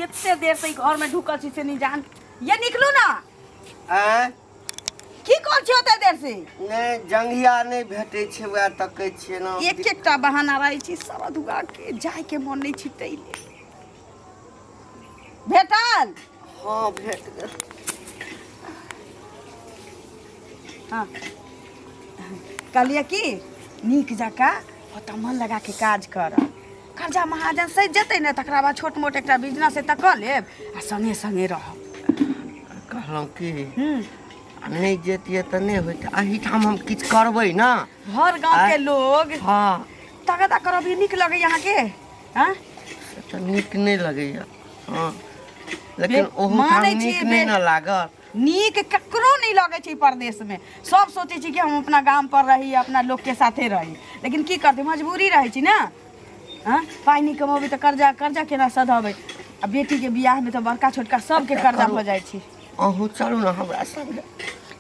कते देर से ई घर में ढुकल छी से नहीं जान। ये निकलू ना। आँय? की कर छी ओते देर से? नहि, जंघिया नहि भेटै छै, वएह तकै छियै ने। एक एकटा बहाना रहै छी सब अधुआ के, जाय के मन नहि छी तैले। भेटल? हँ, भेट गेल। हँ, कहलियै कि नीक जकाँ ओतऽ मन लगा के काज करब। कर्जा महाजन सधि जेतै ने, तकरा बाद छोट मोट एकटा बिजनेस एतऽ कऽ लेब आ सङ्गे सङ्गे रहब। कहलहुँ कि नहि जैतियै तऽ नहि होइतै। एहिठाम हम किछु करबै ने। भर गाँव के लोग तगदा करब, ई नीक लगैया अहाँके? हँ, से तऽ नीक नहि लगैया। हँ, लेकिन ओहूठाम मानै नीक छियै नहि ने लागल। नीक ककरो नहि लगै छै परदेशमे। सब सोचै छै कि हम अपना गाम पर रही, अपना लोकके साथे रही, लेकिन की करतै, मजबूरी रहै छै ने। हँ, पाइ नहि कमेबै तऽ कर्जा कर्जा केना सधेबै? आ बेटीके बियाहमे तऽ बड़का छोटका सबके कर्जा भऽ जाइ छै। अहूँ चलू ने हमरा संगे।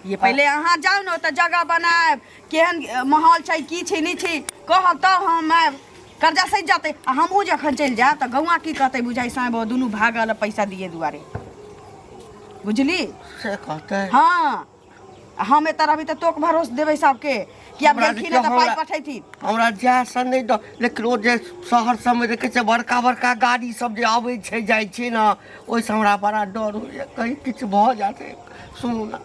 ये पहिले अहाँ जाउ ने, ओतऽ जगह बनायब, केहन माहौल छै, की छै नहि छै, कहब तब हम आयब। कर्जा सधि जेतै आ हमहूँ जखन चलि जायब तऽ गौआँ की कहतै? बुझाइ साँय दुनू भागल पैसा दिए दुआरे, बुझली? से कहतै? हँ, आ हम एतऽ रहबै तऽ तोक भरोस देबै सबके कि आब हमरा गेलखिन तऽ पाइ पठैथिन। हमरा जायसँ नहि डर, लेकिन ओ जे शहर सबमे देखै छियै बड़का बड़का गाड़ी सब जे अबै छै जाइ छै ने, ओहिसँ हमरा बड़ा डर होइए, कहीं किछु भऽ जायत। सुनू ने,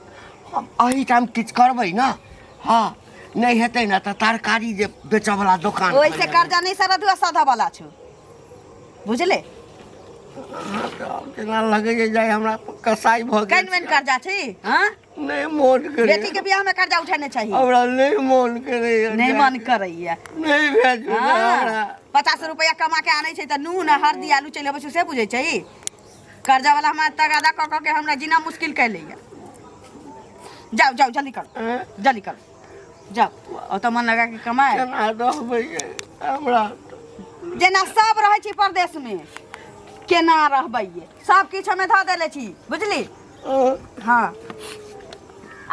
हम एहिठाम किछु करबै ने। हँ, नहि हेतै ने तऽ तरकारी जे बेचऽवला दोकान। ओहिसँ कर्जा नहि सरधुआ सधऽ वाला छौ, बुझले? जेना लगैए जाइ हमरा कसाई भऽ गेल। केहन मेन कर्जा छी? हँ, नहि मोन करे। बेटी के बियाह में कर्जा उठेने चाही। हमरा नहि मोन करैए। नहि मन करैया? नहि भेजू ने हमरा। 50 रुपया कमा के आनै छै तऽ नून हरदी आलू चलि अबै छै, से बुझै छै? कर्जा वाला हमरा तगादा कऽ कऽ के हमरा जीना मुश्किल कर लैया। जाओ जाओ, जल्दी करो। आँय? जल्दी करो, जाओ, ओतऽ मन लगा के कमाए। केना रहबै यै हमरा? जेना सब रहै छी परदेश में, केना रहबै? सब किछु हमे धऽ देले छी, बुझली? हँ,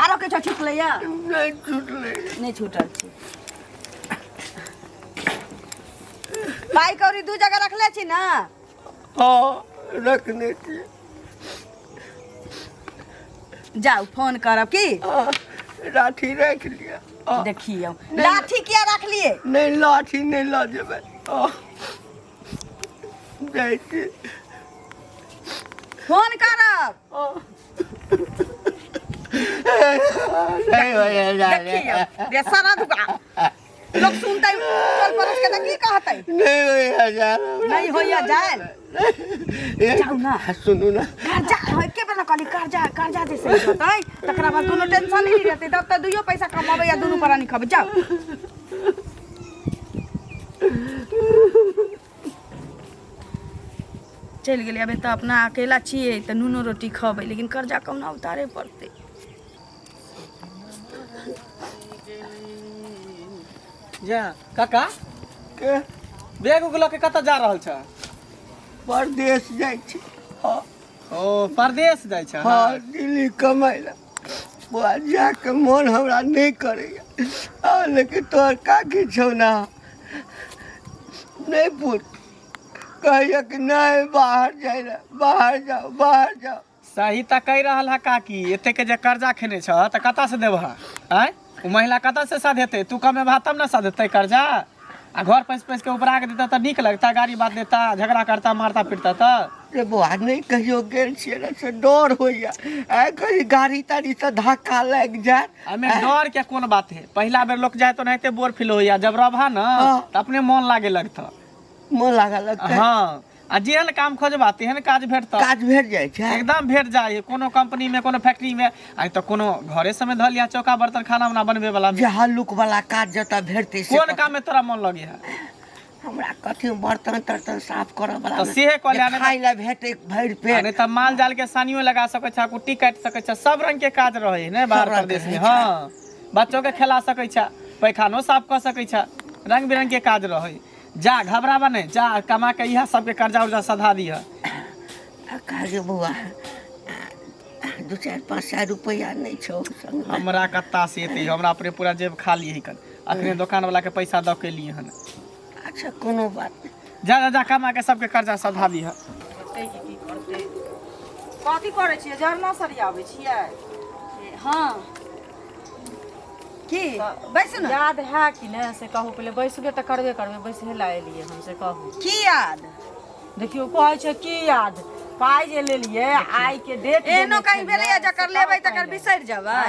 आरो किछो छुटलै या? नहि छुटलै। नहि छूटल छै। पाइ कौड़ी दू जगह रखले छी ने? हँ, रखने छी। जाउ, फोन करब की। हँ, लाठी राखि लिअ। हँ। देखियौ, लाठी किया रखलिए? नहि, लाठी नहि लऽ जेबै। हँ, जाइ छी। फोन करब। हँ। नहि होइए जाय। देखियौ रे सारा दुका लोग सुनतै टोल पड़ोस के तऽ की कहतै? नहि होइए जाय। नहि होइए जायल? जाउ ने। सुनू ने। कर्जा एके बेर ने कहली, कर्जा कर्जा जे सही होतै तकरा बाद कोनो टेंशन नहीं रहतै। तब तऽ दुइयो पैसा कमाबै आ दुनू प्राणी खबै। जाउ। चलि गेलै। अभी तऽ अपना अकेला छियै तऽ नूनो रोटी खबै, लेकिन कर्जा कहुना उतारे पड़तै। जा काका। के? बैग उग लऽ के कतऽ जा रहल छ? परदेश जाइ छी। हँ। ओ, परदेश जाइ छ? हँ, दिल्ली कमाइ लए। बौआ, जाके मोन हमरा नहि करैया। हँ, लेकिन तोहर काकी छौ ने, नहि पुत, कहैया कि नहि, बाहर जाइ लए, बाहर जाओ, बाहर जाओ। सही तऽ कहि रहल है काकी। एतेक जे कर्जा खेने छ तऽ कतऽ से देबह? आँय, ओ महिला कतऽ से सधेतै? तू कमेबहा तब ने सधेतै कर्जा। आ घर पैस पैस के उपरा के देता तऽ नीक लगता? गाड़ी बात देता, झगड़ा करता, मारता पीटता तऽ? रे बौआ, नहि कहियो गेल छियै ने, से डर होइया। आइ कहीं गाड़ी ताड़ी से धक्का लागि जायत। एहिमे डर के कोन बात है? पहिला बेर लोक जाए तो ओनाहिते बोर फील होइया। जब रहबा ने तऽ अपने मन लागे लगतऽ। मोन लागऽ लगतै। हँ, आ जेहन काम खोजबा तेहन काज भेटतऽ। काज भेट जाइ छै? एकदम भेट जाइ है, कोनो कंपनी में, कोनो फैक्ट्री में, आ तऽ कोनो घरे सबमे धऽ लिया, चौका बर्तन खाना उना बनबे वाला में। जे हल्लुक वाला काज जतऽ भेटतै से। कोन काम में तोरा मन लगे है? हमरा कथी, बर्तन तर्तन साफ करऽ वाला तऽ मे। सेहे कऽ जे लिया, नहि खाय लए भेटै भरि आ पेट। नहि तऽ माल जाल के सानियो लगा सकै छै, कुट्टी काटि सकै छै, सब रंग के काज रहै है ने बाहर सब रंग के प्रदेश में। रहै छै। हँ, बच्चो के खेला सकै छै, पैखानो साफ कऽ सकै छै, रंग बिरंग के काज रहै। जा, घबराबा नहि, जा, कमा के इएह सबके कर्जा उर्जा सधा दिह। आ काजे बौआ, 2, 4, 5 सए रुपैआ नहि छौ संगमे? हमरा कत्ता से एतै? हमरा अपने पूरा जेब खाली है कन। अखने दोकान वाला के पैसा दऽ के एलियै हन। अच्छा, कोनो बात नहि। जा जा जा, कमा के सबके कर्जा सधा दिह। होतै कि की पड़तै। कथी करै छियै? जरना सरियाबै छियै? हँ, की बैसू ने। याद है कि नहि से कहू पहिले। बैसबे तऽ करबे करबै, बैसहे लए एलियै हम, से कहू। की याद? देखियौ, कहै छै की याद, पाइ जे लेलियै आइ के डेट एहनो कहीं भेलैया, जकर लेबै तकर बिसरि जेबै?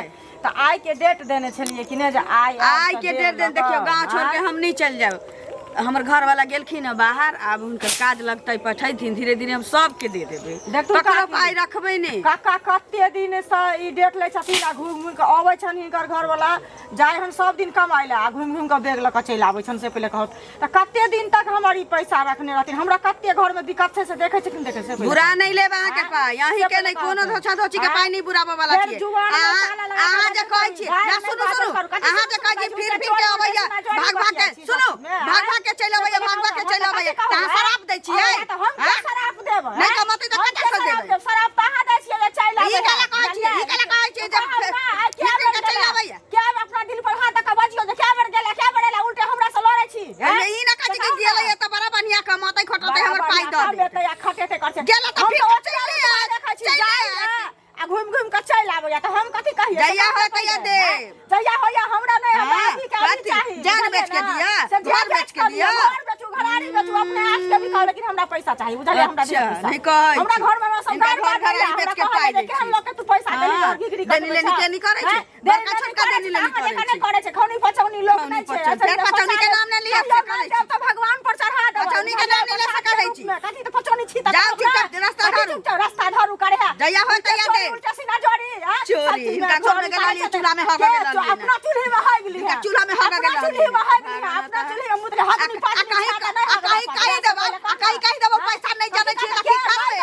तऽ आइ के डेट देने छलियै कि नहि जे आइ आयब आइ तऽ के देब डेट देन लऽ देखियौ, कऽ? गाँव छोड़ के आँय? हम नहि चलि जायब। हमर घरवाला गेलखिन हँ बाहर, आब हुनकर काज लगतै, पठेथिन धीरे धीरे, हम सबके दे देबै। देखू ककरो काकी। पाइ रखबै नहि। काका कते दिन से ई डेट लै छथिन आ घुमि घुमि कऽ अबै छनि। हिनकर घरवाला जाइ हन सब दिन कमाइ लए आ घुमि घुमि कऽ बैग लऽ कऽ चलि आबै छनि। से पहिले कहत तऽ कते दिन तक हमर ई पैसा रखने रहथिन? हमरा कते घरमे दिक्कत छै से देखै छथिन? देखै से पहिले बुरा कहत। नहीं लेब अहाँके पाइ, अहीं के से नहि, पहिले कोनो कहत। धोछा धोछी के पाइ नहि बुराबऽ वाला फेर छियै। जुबान में अहाँ ताला लगा अहाँ के जे कहै छियै बाहर ना नहि सुनू बाजल सुनू, करू। कथी अहाँ जे सुनू, कहै छियै सुनू, फिर सुनू, फिर के चोरी अबैया बेसी ना, चोरी भाग भाग के बतियाइ छी सुनू सब में, भाग भाग के चलि अबैया, भाग भाग के चलि अबैया, तऽ अहाँ शराब दै छियै? तऽ हम के आँय? शराब देब? नहि कमतै तऽ हम कतऽ के सँ शराब देबै? देब? शराब तऽ अहाँ दै छियै जे चलि ई आबै केला कहै छियै, ई केला कहै छियै जे कहब ना, आइ फिर कए फिर बेर के चलि गेला? अबैया। कए बेर अपना दिल पर हाथ दऽ कऽ बजियौ जे कए बेर गेला, कए बेर एला, उल्टे हमरा से लड़ै छी? एहिमे ई ना कहै छी कि गेलैया तऽ बड़ा बढ़िया कमतै खटतै, हमर पाइ दऽ देत। कमेतै आ खटेतै करतै। गेला तऽ हम फिर तऽ के ओते चलि रुपआ आयत, देखै छी, चलि जाइ आयत। ना, आ घुमि घुमि कऽ चलि आबैया तऽ हम कथी कहियै? जहिया से होय कथी तहिया कहियै, देब। जहिया होइया हमरा नहि, हमरा हाँ, अभी के अभी कथी? चाही। जान बुझलियै बेच के ना? दिअ, से घर जे बेच के दिअ। घर बेचू, घरारी बेचू, अपने आप के भी कहू, लेकिन हमरा पैसा चाही, बुझलियै? हमरा दिअ अच्छा, पैसा। नहि कहै हमरा छी। घर में हमरा सब हिनका गारि घर बात घरारी दैया, बेच हमरा के कहल पाइ जे दै केहन छी। लोक के तू पैसा देली, हाँ, तोहर घिघरी देनी कटबै लेनी छह। के नहि करै छै। हैं? बड़का देनी लेनी छोटका करै देनी छै, लेनी अहाँ करै जकाँ छै। नहि करै छै, खौनी पचौनी लोक खौनी नहि छै। पचौनी। ऐसे फेर जे पचौनी के पचा नाम नहि लिअ, कहियो से करै नहि देब तऽ भगवान पर चढ़ा देबै। पचौनी के नाम नहि लऽ प्रसाद सकै के छी। रूपमे। कथी तऽ पचौनी छी तऽ जाउ कहब ना। चुपचाप रास्ता कथी धरू। चुपचाप रास्ता धरू करे है। जहिया होय उल्टे तहिया चोरी, देब। उल्टे सीना जोड़ी, हैं? चोरी, सब चीज में हिनका घर में चोरी गेल रहलियै, करै चूल्हा में हगऽ के गेल रहलियै अपना चूल्ही में हगि ली हिनका है। चूल्हा में हगऽ अपना गेल चूल्ही में रहलियै। हगि ली है, अपना चूल्ही में मुतले हगनी आ पागनी कहीं छाता नहि आ हगला कहीं पागनी। कहीं देबो, आ कहीं कहीं देबो, पैसा नहि जनै छियै तऽ की करबै?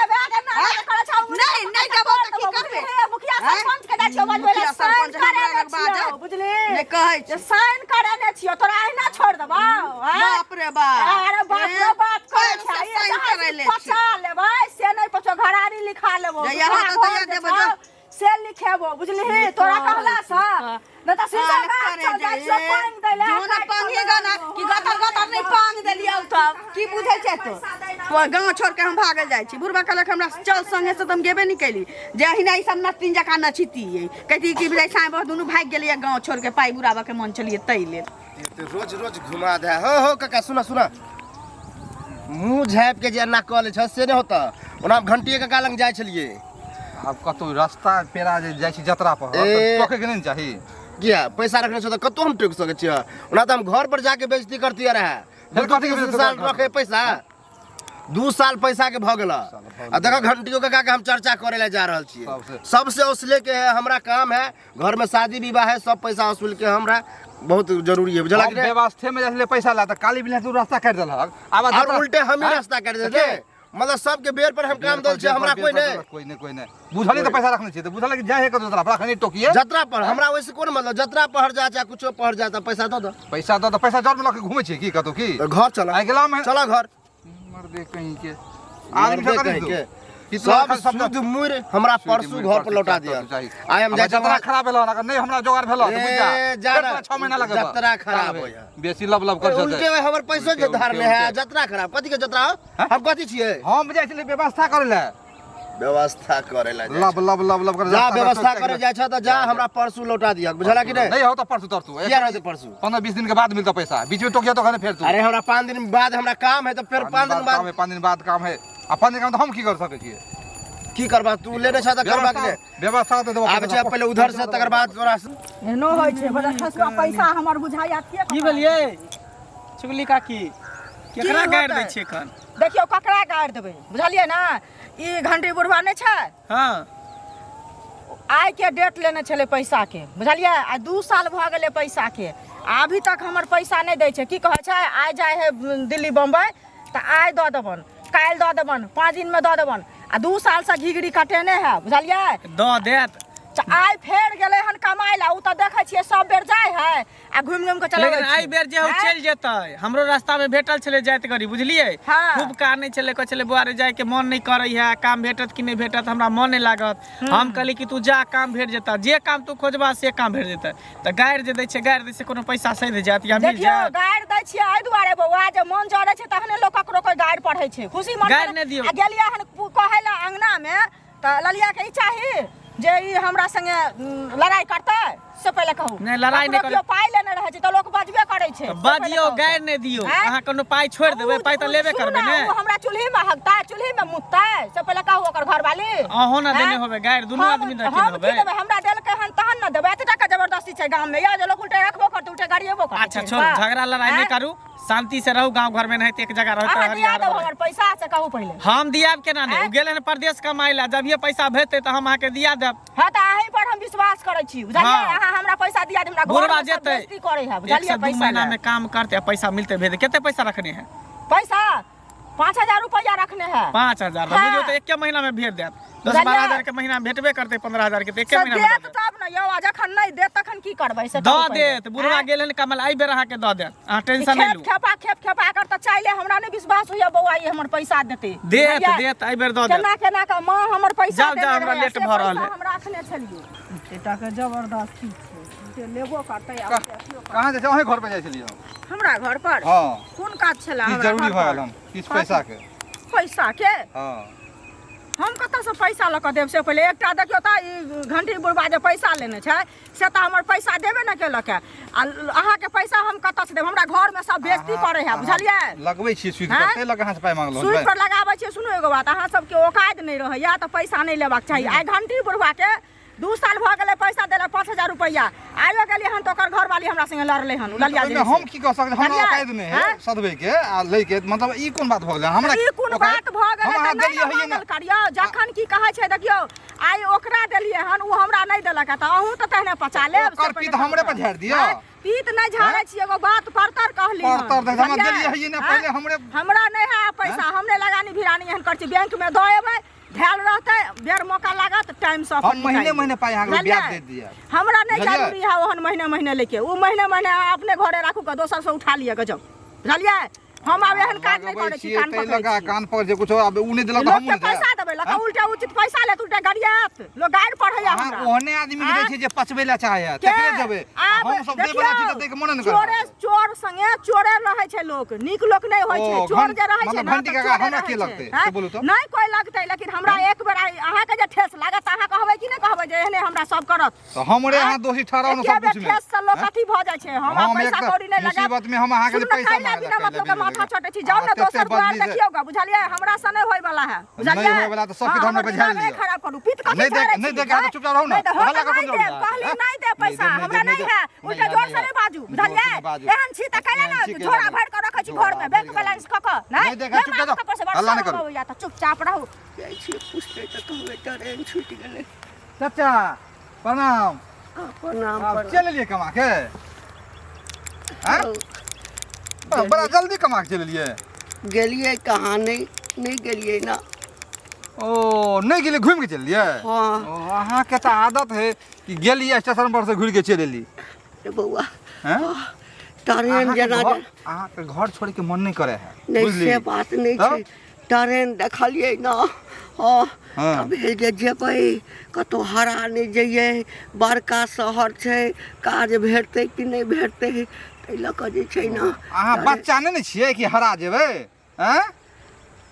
नहि नहि देबो तऽ की करबै? मुखिया हैं? सरपंच के जाइ छियौ बजबै लए, मुखिया साइन सरपंच हमरा करेने लग बाजत। छियौ, बुझली? नहि कहै जे छी। साइन करेने छियौ, तोरा अहिना छोड़ि देबौ, हैं? बाप रे बाप। अरे बाप रे बाप करै पैर छै। से ई साइन चाहै करै छी ले छी। पचा लेबै, से नहि पचो, घरारी लिखा लेबो। जहिया होतौ घर तहिया जे देबो, छौ, जो। से लिखेबो, बुझलिही? तोरा कहला से नहि तऽ शीशा गाछ चल जाइ छियौ पानि दै लए, जो ना काटि कऽ पांगी लऽ गाना लेबो। कि गतर गतर नहि पांग देलियौ तब की बुझै छै तो गाँव छोड़ के हम भागल जाइ छी। बुढ़बा कहलक हमरा चल संगे, से तऽ हम गेबे नहि कैली। जे अहिना ई सब नतिन जकाँ नचितियै, कहती कि बुझाइ साँय बह दुनू भागि गेलियै गाँव छोड़ के, पाइ बुराबऽ के मन छलियै ताहि लेल। ते रोज रोज घुमा दे हो हो काका। सुना सुना, मुँह झाँपि के जे एना कऽ लै छ से नहि होता। ओना हम घंटिए काका लग जाइ छलियै। आब कतौ रास्ता पेरा जे जाइ छी जतरा पर ए। टोके के नहि ने चाही। किया, पैसा रखने छौ तऽ कतौ हम टोकि सकै छियै? ओना तऽ हम घर पर जाके बेइज्जती करतियै रहए। फेर कथी के बेइज्जती साल घर पर? रखे पैसा, 2 साल पैसा के भऽ गेल। आ देखो, घंटियो काका के हम चर्चा करे ला जा रहल छियै। सबसे। सबसे वसूले के है, हमरा काम है, घर में शादी विवाह है, सब पैसा वसूल के हमरा बहुत जरूरी है, बुझला हम कि नहीं? व्यवस्थे में जाइ छलियै पैसा ला तऽ काली बिना तू रास्ता काटि देलहक। आब और जतरा- उल्टे हम ही आँय? रास्ता काटि तऽ देले के? मतलब सबके बेर पर हम काम दल छियै, हमरा कोई नहीं। कोई नहीं, कोई नहीं। बुझलियै तऽ पैसा रखने छियै तऽ बुझल कि जाइ है कतौ जतरा पर अखन टोकिए। जतरा पर हमरा वैसे कोन मतलब, जतरा पहर जा चाहे कुछो पहर जा तऽ पैसा दऽ दऽ। पैसा दऽ तऽ पैसा जर में लऽ के घूमै छियै की कतौ की? तऽ घर चल। आइ गेला में चल घर। मर्दे कहीं के आदमी मर्दे सब कहीं करी के। के सब शुद्ध मुर हमरा परसू घर पर लौटा दिया। आइ हम जाइ छी जतरा खराब भेल, अगर नहीं हमरा जोगाड़ भेल तऽ बुझि जा। ए, जा फेर ना। तोरा 6 महीना लगेबा। जतरा खराब होइया। बेसी लब लब कर उल्टे में हमर पैसो जे उल्टे, धारने है। उल्टे। जतरा खराब कथी के जतरा हो? हम कथी छियै? हम जाइ छलियै व्यवस्था करै लए। व्यवस्था करे ला जाइ लब लब लब लब कर छै। जा, व्यवस्था करे जाइ छ तऽ जा, हमरा परसू लौटा दियक, बुझला कि नहि? नहीं हो तऽ परसू तरसू। किया रहतै परसू? 15-20 दिन के बाद मिलता पैसा। बीच में टोकिया तो खाने फेर तू। अरे, हमरा 5 दिन बाद हमरा काम है, तऽ फेर 5 दिन काम बाद है, 5 दिन बाद काम है आ 5 दिन काम तऽ हम की कर सकै छियै? की करबा? तू लेने छ तऽ करबा कि नहि? व्यवस्था तऽ देबो। आबै छै पहिले उधर से, तकर बाद तोरा से। एहनो होइ छै, बड़ा खसुआ पैसा हमर बुझाइया के की भेलियै चुगली काकी? केकरा की गारि दै होतै? छियै एखन? देखियौ, ककरा गारि देबै, बुझलियै ने? ई घंटी बुढ़वा नहि छै? हँ। आइ के डेट लेने छलै पैसाके, बुझलियै? आ 2 साल भऽ गेलै पैसाके, आ अभी तक हमर पैसा नहि दै छै। की कहै छै, आइ जाइ है दिल्ली बम्बई तऽ आइ दऽ देबन, काल्हि दऽ देबन, 5 दिनमे दऽ देबन, आ 2 सालसँ घिघरी कटेने है, बुझलियै? दऽ देत। तऽ आइ फेर गेलै हन कमाइ लए, ओ तऽ देखै छियै सब बेर जाइ है आ घुमि घुमि कऽ चलबै लेकिन छै। एहि बेर जे हम आँय? चलि जेतै, हमरो रास्ता में भेटल छलै जाइत गरी, बुझलियै? हाँ। खूब कानै छलै, कहै छलै बौआ रे जाइके मन नहि करै है, काम भेटत कि नहि भेटत हमरा मन नहि लागत। हम कहली कि तू जा, काम भेट जेतै, जे काम तू खोजबा से काम भेट जेतै। तऽ गारि जे दै छै, गारि दै छै कोनो पैसा सधि जायत या मिल देखियौ जायत? गारि दै छियै एहि दुआरे बौआ जे मन जरै छै तहने लोक ककरो कोइ गारि पढ़ै छै, खुशी मन गारि नहि दियौ। आ गेलियै हन कहै लए अङ्गना मे तऽ ललिया के ई चाही जे ई हमरा संगे लड़ाई करतै, से पहिले कहू। नहि, लड़ाई नहि ककरो केओ पाइ लेने रहै छै तऽ लोक बजबे करै छै, तऽ से पहिले बजियौ, कहू। गारि नहि दियौ। आँय? अहाँ कोनो पाइ छोड़ि देबै? पाइ तऽ लेबे सुनू करबै ने, ने। ओ हमरा चूल्ही में हगतै, चूल्ही में मुततै, से पहिले कहू ओकर घरवाली। अहूँ ने देने आँय? होबै गारि, दुनू आदमी ने हम रखने की होबै। देबै? हमरा देलकै हन तहन ने देबै। एते टाका जबरदस्ती छै गाम में यौ जे लोक उल्टे रखबो करतै, उल्टे गरिएबो करतै। अच्छा छोड़ू, झगड़ा लड़ाई नहि आँय? करू, शांति से रहू गांव घर में, नहीं एक जगह रहू। अहाँ दिया देब हमर पैसा से कहू पहिले। हम दियाब केना नहि? आँय? ओ गेलै हन परदेश कमाइ लए, जब ये पैसा भेजतै तऽ हम अहाँके दिया देब। हाँ तऽ अहीं पर हम विश्वास करै छी, बुझलियै? हाँ। अहाँ हमरा पैसा दिया देब, हमरा घर बुढ़वा में सब जेतै बेइज्जती करै है, एक बुझलियै? से दू पैसा महीना लए। में काम करते आ पैसा मिलते भेज। कते पैसा रखने है? पैसा 5000 रुपया रखने है। 5000? हाँ। बुझियौ तऽ एके महीना में भेज देत। दस बुझलियै? 12 हजार के महीना में भेटबे करतै, 15 हजार के तऽ एके से महीना में देत दऽ देत। तब ने यौ, आ जखन नहि देत तखन की करबै से दऽ कहू पहिले। देत बुढ़वा। आँय? गेल हन कमल, एहि बेर अहाँके दऽ देत, अहाँ टेंशन नहि खेप लू। खेपा खेप खेपा कर तऽ चाहिले हमरा नहि विश्वास होइया बौआ, ई हमर पैसा देतै। देत। बुझलियै? देत, एहि बेर दऽ देत। केना केना कऽ माँ हमर पैसा जाउ, देने जाउ, हमरा रहै, लेट से भऽ रहल पैसा है। हम राखने छलियै। एते के जबरदस्ती छै जे लेबो करतै आ ओते अथियो करतै। कहाँ जाइ छै? अहीं घर पे जाइ छलियै हम। हमरा घर पर? हँ। कोन काज छलै किछु हमरा जरूरी घर भऽ पर? गेल हन किछु पैसा के। पैसा के? हँ। हम कतऽसँ पैसा लऽ कऽ देब से पहिले एकटा देखियौ तऽ ई घंटी बुढ़बा जे पैसा लेने छै से तऽ हमर पैसा देबे ने केलक है, आ अहाँके पैसा हम कतऽसँ देब? हमरा घरमे सब बेइज्जती करै है, बुझलियै? लगबै छियै सूद पर। आँय? ताहि लऽ कऽ अहाँसँ पाइ मांगलहुँ। सूद पर लगाबै छियै। सुनू एगो बात, अहाँ सबके औकात नहि रहैया तऽ पैसा नहि लेबाक चाही। आइ घंटी बुढ़बाके 2 साल भऽ गेलै पैसा देला, 5000 रुपैआ। आइयो गेलियै हन तऽ ओकर घरवाली हमरा संगे लड़लै हन, ललिया जे ओहिमे हम की कऽ सकैत? हमरा बुझलियै? औकात नहि है आँय? सधबै के आ लै के, मतलब ई कोन बात भऽ गेलै हमरा? ई कोन औकात- बात भऽ गेलै? हम तऽ अहाँ नहि देलियै ने हइए ने। मांगल करियौ। जखन की कहै छै, देखियौ, आइ ओकरा देलियै हन, ओ हमरा नहि देलक तऽ अहूँ तऽ तेहने पचा लेब से ओकर पहिले पीत हमरे कहू। पर झाड़ि दिअ। आँय? पीत नहि झाड़ै छी, एगो बात परतर कहली हन। परतर देख, हमरा बुझलियै? देलियै हइए ने आँय? पहिले हमरे। हमरा नहि है पैसा, हम नहि लगानी भिरानी एहन करै छी। बैंक में दऽ एबै, धैल रहतै, बेर मौका लागत टाइम से अपन हम महीने निकालि लेब। महीने पाइ अहाँके बुझलियै? ब्याज दे दिअ। हमरा नहि बुझलियै? जरूरी है ओहन महीने महीने लेके। ओ महीने महीने अहाँ अपने घरे राखू कऽ, दोसर से उठा लिअ गजब, बुझलियै? हम आब एहन काज नहि लगबै करै छी, छियै कान ताहि पकड़ै लऽ कऽ छी। कान पर जे कुछो आब उ नहि देलक तऽ लोक हमहूँ के नहि देब। पैसा देबै लऽ उल्टे उचित पैसा लेत, उल्टे गरियात, लोक गारि पढ़ैया अहाँ हमरा। ओहने आदमी के दै आँय? छियै जे पचबै लए चाहै है के? तकरे देबै। आब हम सब दै वला छी तऽ देखियौ, दै के मने नहि चोरे करब। चोर संगे चोरे रहै छै लोक, नीक लोक नहि होइ छै। ओ, चोर जे रहै छै मतलब ने घंटी तऽ काका चोरे हमरा रहै के छै। लगतै? आँय? से बोलू तऽ। नहि कोइ लगतै, लेकिन हमरा एक बेर अहाँके जे ठेस लागत तऽ अहाँ कहबै कि नहि कहबै जे एहने हमरा सब करत? तऽ हमरे आँय? अहाँ दोषी ठहराउ ने एके सब बेर कुछ में। ठेस से लोक अथी भऽ जाइ छै। हम हम पैसा एक तऽ कौड़ी नहि लगायब। मुसीबत में हम अहाँके जे सुनू ने, पैसा कैला मांगऽ बिना कैला मतलब के बिना माथा लगा। चटै छी। जाउ ने अहाँ दोसर तते दुआर बदली जे- देखियौ ग, बुझलियै? हमरा से नहि होय वाला है, बुझलियै? नहि होय वाला तऽ सब हाँ, किछु हमरा हमर पे झाड़ि दिमाग नहि लिअ। खराब करू। पीत कथी नहि देख झाड़ै नहि छी, देख अहाँ आँय? चुपचाप रहू ने। नहि तऽ हम हल्ला तऽ कऽ नहि कोन देब जरूरी कहली है? नहि देब पैसा नहि देब, हमरा नहि नहि देब, है। नहि उल्टा है, जोर नहि से है। नहि बाजू, जोर से बुझलियै? नहि बाजू। एहन छी तऽ कैला एहन छी ने कैला झोरा नहि। भरि कऽ रखै छी झोरा घर में भरि बैंक कऽ बैलेंस कऽ कऽ नहि नहि देखा, चुप जाउ। हल्ला नहि करू। अबैया तऽ चुपचाप रहू। जाइ छियै पुछतै तऽ कहबै ट्रेन छूटि गेलै। चाचा प्रणाम। प्रणाम। आब प्रणाम। चलि एलियै कमा के? आँय? बड़ा जल्दी कमा के चलि एलियै। गेलियै कहाँ? नहि, नहि गेलियै ने। ओ नहि गेलियै, घुमि के चलि एलियै? हँ। ओ अहाँके तऽ आदत है कि गेलियै स्टेशन पर से घुरि के चलि एली। रे बौआ। हैं? ट्रेन अहाँके जेना अहाँके घर छोड़े के मन नहि करे है। नहि। बुझली? से बात नहि तब? छै। ट्रेन देखलियै ने, हँ। हाँ। तऽ भेल जे जेबै कतहु हरा नहि जइयै, बड़का शहर छै, काज भेटतै कि नहि भेटतै, ताहि लऽ कऽ जे छै ने। अहाँ बच्चा नहि ने छियै कि हरा जेबै? आँय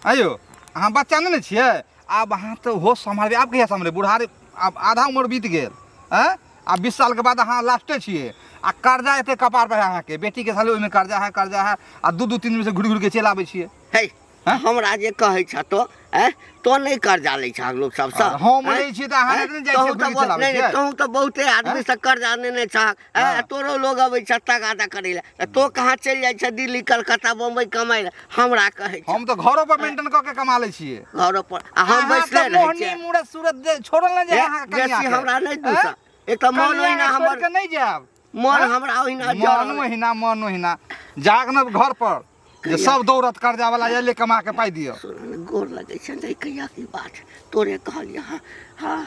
आइयो अहाँ बच्चा नहि ने छियै। आब अहाँ तऽ होश सम्हारबै। आब कहिया सम्हारबै? बुढ़ारी आब आधा उम्र बीत गेल। आँय, आब 20 सालके बाद अहाँ लास्टे छियै आ कर्जा एते कपार पर है अहाँके। बेटीके साले ओहिमे कर्जा है, कर्जा है आ दू दू तीन दिन से घुरि घुरि के चलि आबै छियै। हे। हैं? हमरा जे कहै छ तो आँय, तो नहि कर्जा लै छह लोक सबसँ? हम आँय? लै छियै तऽ अहाँ आँय? नहि जाइ छियै तहूँ घुरि तऽ के चलि आबै नहि, छियै? तहूँ तऽ बहुते आदमी से कर्जा नेने छह आँय? हाँ। तोरो लोग अबै छ तगादा करै लए तऽ तो कहाँ चलि जाइ छ दिल्ली, कलकत्ता, बम्बई कमाइ लए, हमरा कहै छ। हम तऽ घरो पर मेंटेन कऽ के कमा लै छियै। घरो पर आ हम अहाँ बैसले तऽ रहै मोहनी छियै। मूरत सूरत जे छोड़ल नहि जाय अहाँके बेसी कनियाके। हमरा नहि आँय? दूसऽ। एक तऽ मन कनियाके ओहिना छोड़ि हमर के नहि जायब। मन आँय? हमरा ओहिना मन जरल। ओहिना, मन ओहिना जाग न घर पर जे सब दौड़त कर्जा वाला एले कमा के पाइ दिअ। सुन ने, गोर लगै छै। नहि कहिया की बात तोरे कहलियै हँ, हँ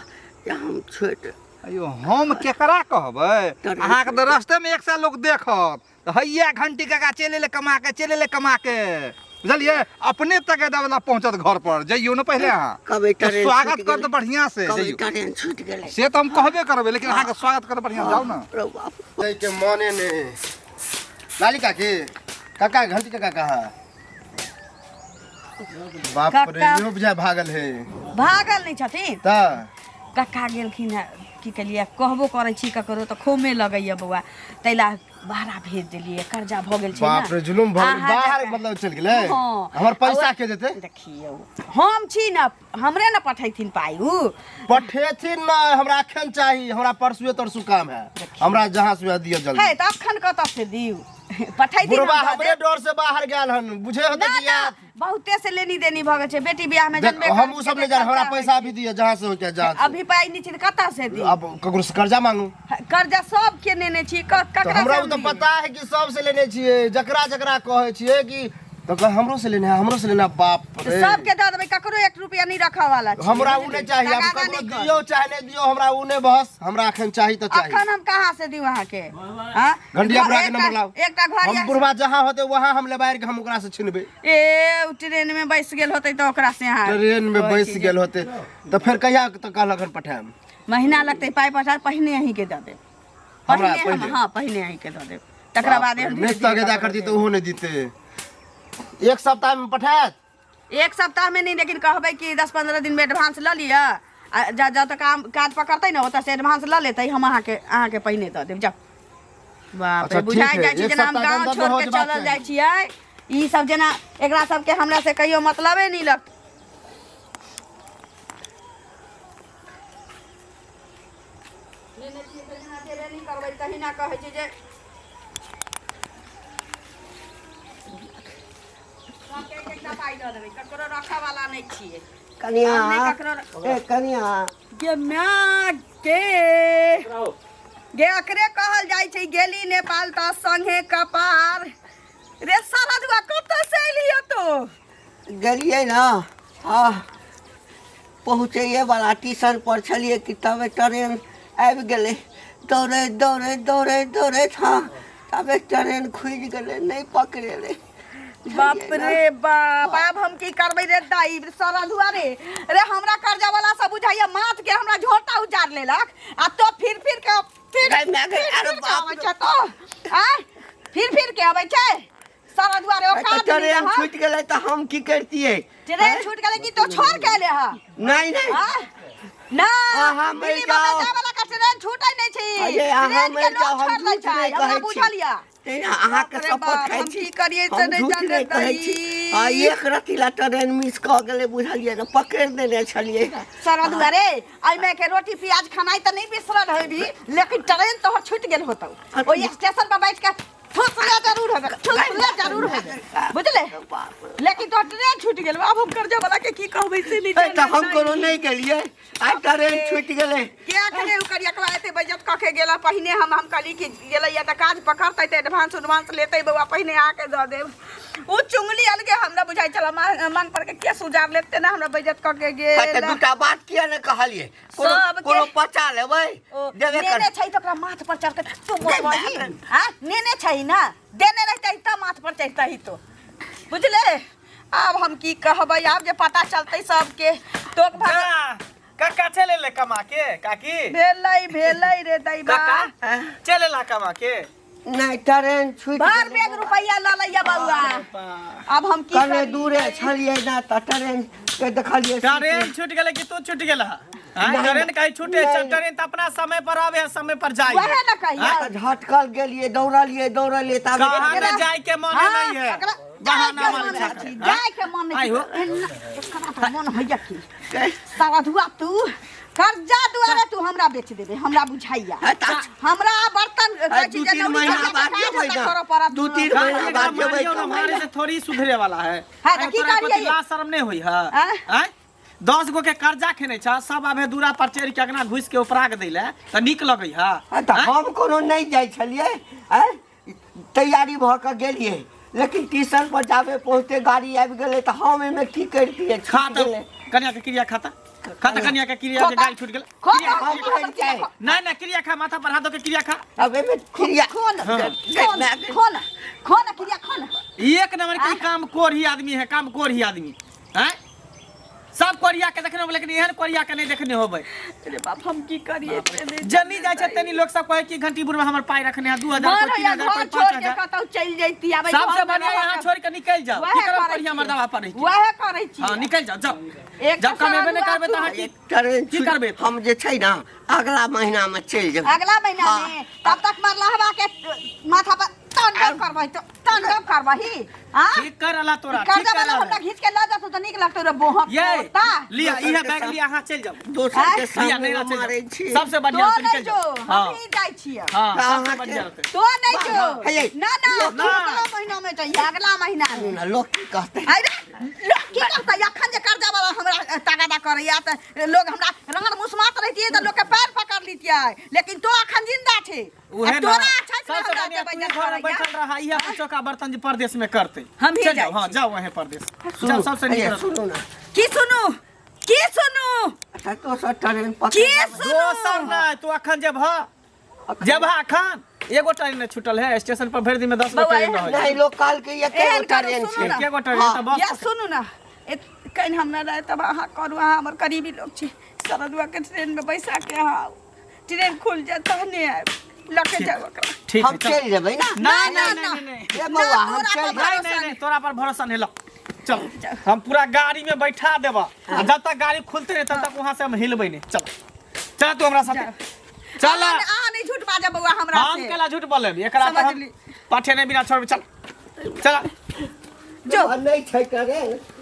जे हम छोड़ि अयो हम केकरा कहबै ट्रेन अहाँके तऽ रस्तेमे एक सए लोक देखत तऽ हैया घंटी काका चलि एलै कमा के चलि एलै कमा के बुझलियै अपने तगेदा वाला पहुँचत घर पर जइयौ ने पहिले अहाँ कहबै तऽ ट्रेन स्वागत छूटि कर गेलै। तऽ बढ़िआँ से कहबै जइयौ ट्रेन छूटि गेलै से तऽ हम कहबे करबै लेकिन अहाँके स्वागत कर बढ़िआँ जाउ ने रौ बाप दै के मने ने लाली काकी काका घंटी काका कहाँ बाप रे काका। इहो बुझाय भागल है भागल नहि छथिन तऽ कक्का गेलखिन हेँ की केलियै कहबो करै छी ककरो तऽ खोमे लगैया बौआ ताहि लए भाड़ा भेज देलियै कर्जा भऽ गेल छै बाप रे जुलुम भऽ गेल अहाँ बाहर जकाँ। मतलब चलि गेलै हँ। हमर पैसा आ के देतै देखियौ हम छी ने हमरे ने पठैथिन पाइ उ पठेथिन ना हमरा अखन चाही हमरा परसुए तरसू काम है हमरा जहाँ से दिअ जल्दी हे तऽ अखन कतऽ से दियौ पठैथिन बुढ़बा हम दऽ हमरे देब। डर से बाहर गेल हन बुझे होते ना कि ना यार बहुते से लेनी देनी भऽ गेल छै बेटी बियाह में देख जनबे हम करै उ सब छियै, नहीं जान हमरा खर्चा होइ पैसा छै। भी दिअ जहाँ से हो के जहाँ से अभी पाइ नहि छै तऽ कतऽ से दी अब ककरो से कर्जा मांगू कर्जा सबके नेने छी तो ककरा हमरा से उ हम तो ली? पता है कि सब से लेने छियै जकरा जकरा कहै छियै कि तो कह हमरो से लेना है हमरो से लेना है, बाप तऽ रे सबके दऽ देबै ककरो एक रुपया नहीं रखऽ वाला छै हमरा उ नहीं चाहिए अब तगादा ककरो नहि कर। दियौ चाहे नहीं दियौ हमरा उ नहीं बस हमरा अखन चाही तो चाही अखन हम कहाँ से दियौ अहाँके हाँ? घंटिया बुढ़ा के एकटा- नंबर लाओ एकटा घर हम या- बुढ़वा जहाँ होते वहाँ हम लेबार के हम ओकरा से छिनबै ए उ ट्रेन में बैस गेल होतै तऽ ओकरा से अहाँ ट्रेन में कहै बैस छी जे गेल होते तो फिर कहिया तो कहलक हन पठायब महीना लगतै पाइ पठा पहिने अहींके दऽ देब हमरा पहिने हम पहिले? हाँ पहिने अहींके दऽ देब तकरा बाद हम नहि धीरे धीरे तगेदा कऽ करती देब। तऽ ओहो नहि दिते एक सप्ताह में पठायत एक सप्ताह में नहीं लेकिन कहबै कि 10-15 दिन में एडवांस लऽ लिअ आ जा जा तक काम काज पकड़तै ने ओतऽ से एडवांस लऽ लेतै हम अहाँके अहाँके पहिने दऽ देब जाउ बाप अच्छा, रे ठीक बुझाइ है। जाइ छै एक जेना हम सप्ताह के गाँव अंदर छोड़ हो के जेबाक चलल चाही। जाइ छियै ई सब जेना एकरा सबके हमरा से कहियो मतलबे नहि लगतै करबै तहिना कहै छै जे सबके एक एकटा पाइ दऽ देबै ककरो रखऽ वाला नहि छियै कनिया हम नहि ककरो ए कनिया गे माय के गे एकरे कहल जाइ छै गेली नेपाल तऽ संगे कपार रे साला दुआ कतऽ से एलियै तो गेलियै ने आ पहुँचैए वाला टीशन पर छलियै कि तबे ट्रेन आबि गेलै दौड़ैत दौड़ैत दौड़ैत दौड़ैत हँ तबे ट्रेन खुजि गेलै नहि पकड़ेलै बाप रे बाप आब हम की करबै रे दाई सारा दुआरे रे हमरा कर्जा वाला सब बुझाइया माथ के हमरा झोटा उजार लेलक आ तो फिर फिर के फिर गै माय गै, फिर अरे फिर के बाप अबै छै तो आय फिर फिर के अबै छै सारा दुआरे तऽ औकात नहीं ट्रेन रहल। छूटि गेलै तऽ हम की करतियै ट्रेन छूट गेलै कि तो छोड़ के एले हा नहि नहि आय? ना अहाँ मरि दिल्ली बम्बई जाउ। जाय वाला का ट्रेन छूटै नहि छै अरे अहाँ ट्रेन के मरि लोग जाउ हम छोड़ दै झूठ छै नहि हमरा कहै छी बुझल या तहिना अहाँके बाप रे शपथ बाप, खाइ हम छी की करियै से हम नहि झूठ जानै नहि कहै छी छी। आ एक रत्ती ला ट्रेन मिस कऽ गेलै बुझलियै ने पकड़ि देने छलियै सारा दुआरे एहिमे के रोटी प्याज खानाइ तऽ नहि बिसरल हेबी लेकिन ट्रेन तोहर छूटि गेल होतौ ओहि स्टेशन पर बैठ के ठुसले जरूर हेबे ठुसले जरूर हेबे बुझले लेकिन तोहर ट्रेन छूटि गेल आब हम कर्जा वाला के की कहबै से नहि ए, तऽ हम जानै। कोनो नहि गेलियै आइ ट्रेन छूटि गेलै के अखने ओ करियकवा एते बेइज्जत कऽ के गेला पहिने हम हम कहली कि गेलैया तऽ काज पकड़तै तऽ एडवांस उडवांस लेतै बौआ पहिने आके दऽ देब ओ चुंगली अलगे हमरा बुझाइ छला मांग पर के केस उजार लेते ना हमरा बेइज्जत कऽ के हाँ, तऽ गेल दूटा बात किया ने कहलियै कोनो सबके- कोनो पचा लेबै ओ, देबे कर नेने छै तऽ ओकरा माथ पर चढ़ के तू मोटबही आ नेने छै ना देने रहतै तऽ माथ पर चढ़तही तो बुझले आब हम की कहबै आब जे पता चलतै सबके तोक भग जा, काका चले ले कमा के काकी भेलै भेलै रे दैबा काका चले ला कमा के नहि ट्रेन छूटि भर गेलै। बैग रुपैया लऽ लैया बौआ आब हम की कने करी? दूरे छलियै ना तऽ ट्रेन के देखलियै ट्रेन छूट गेलै कि तू छूट गेल नहीं, ट्रेन कहीं छूटे नहीं। ट्रेन तऽ अपना समय पर आवे है समय पर जाए वएह ने कहिया तऽ झटकल गेलियै दौड़लियै दौड़लियै ताबे कहाँ ने जाए के मन हाँ, नहीं है एकरा जाय बहाना के मारै मन छै अछि, जाय के मन आइ हो। अछि। एना एकरा तऽ मन होइया की सारा धुआ तू कर्जा दुआरे तू हमरा बेच देबे हमरा बुझाइया हाँ, तऽ- हमरा बर्तन कहै छी दू जे तीन नौकरी महीना करके बाद काज जेबै हमरा ने। करऽ पड़त दू तीन महीना बाद जेबै मारियो ना कमाइ मारे लए। से थोड़ी सुधरे वाला है हाँ, तऽ अरे की तोरा करियै? कोई लाज शर्म नहीं होई है आँय? आँय? 10 गो के कर्जा खेने छ सब आबे दूरा पर चढ़ के अंगना घुस के उपराग दैले तऽ नीक लगै है हाँ, तऽ हम कोनो नहि जाइ छलियै आँय तैयारी भऽ कऽ गेलियै लेकिन ट्यूशन पर जाबे पहुँचते गाड़ी आबि गेलै तऽ हम एहिमे की करितियै खा छूटि तऽ गेलै कनिया के क्रिया खाता खा तऽ कनिया के क्रिया जे गाड़ी छूट गेल खो क्रिया खो, हम खो, खाइ छै। नहीं नहीं क्रिया खा माथा पर हाथ धो के क्रिया खा अब एहिमे क्रिया खो न खो न खो न खो न क्रिया खो न एक नंबर के काम कोढ़ी आदमी है काम कोढ़ी आदमी हैं सब कोरिया के देखने होबै लेकिन एहन कोरिया के नहीं देखने होबै अरे बाप हम की करिए जनी जाइ छै तनी लोग सब कहै कि घंटी बुढ़वा हमर पाइ रखने है 2000 मन कोई होइया 3000 घर कोई छोड़ के 5000 कतौ चलि जैती आबै सबसे बढ़िया यहाँ छोड़ के निकल जाओ की करब कोरिया मर्दावा पर रही वएह करै छी हां निकल जाओ जाओ एक जब कमेबे नहीं करबे तऽ अहाँ की ट्रेन की करबै? हम जे छै ने अगला महीना में चलि जेबै अगला महीना हाँ। में तब तक मरलहबा के माथा पर तांडव करबही तो तांडव करबही हां ठीक कर रहला तोरा ठीक कर्जा कर वाला रहला हमरा घीच के ल जातौ तऽ नीक लगतौ रे बोहक ये तोता लिया इहे बैग लिया अहाँ चलि जाओ दोसर के लिया सामने नहीं मारै चलि जाओ छी सबसे बढ़िया तो रहतै, नहीं निकल जो जाओ हम हाँ ही जाइ छियै हाँ तऽ सबसे अहाँके- बढ़िया रहतै तो नहीं जो हे, ना ना ना। अगला महीना में चाहिए अगला महीना में ना लोग की कहतै अरे लोग की करतै अखन जे कर्जा वाला हमरा तगादा करैया तऽ लोग हमरा रंगल मुसमात रहितियै तऽ लोग के पैर पकड़ लितियै लेकिन तो अखन जिंदा छै उहे आ ना तोरा अच्छा छै सबसे हमरा बढ़िया देबै तू जे घर में करैया। बैठल रहा इहे कुछ चौका बर्तन जे परदेश में करते हम ही चल जाइ जाओ हाँ छी। जाओ वहीं परदेश सुनू, जाओ सबसे हे, नीक रहतै। सुनू ना की सुनू की सुनू अच्छा दोसर ट्रेन पकड़ की लेबै। सुनू दोसर नहि तू अखन जेबह जेबह अखन एगो ट्रेन नहि छूटल है स्टेशन पर भरि दिन में 10 गो बौआ, ट्रेन रहै नहीं लोग कहल के एके एहन गो करू, ट्रेन सुनू छै ना। एके गो ट्रेन हाँ। तऽ बस या सुनू ना कहीं हम ना रहे तब अहाँ करू अहाँ हमर करीबी लोग छी सरदुआ के ट्रेन में बैसा के अहाँ आउ ट्रेन खुल जाए तहने आयब लऽ के जाउ ओकरा ठीक हम है चल। चलि जेबै ना नहीं ना, नहीं ना। नहीं नहीं ए बौआ हम तोरा चलि पर नहीं नहीं नहीं तोरा पर भरोसा नहीं लो चल हम पूरा गाड़ी में बैठा देबा आ जब तक गाड़ी खुलते नहीं तब तक वहां से हम हिलबै नहीं चल चल तू हमरा साथे चल अहाँ अहाँ नहीं झूठ बाजब बौआ हमरा हम से केला झूठ बोलेब एकरा तऽ हम समझली। पठेने बिना छोड़बै चल चल जो नहीं छै ट्रेन।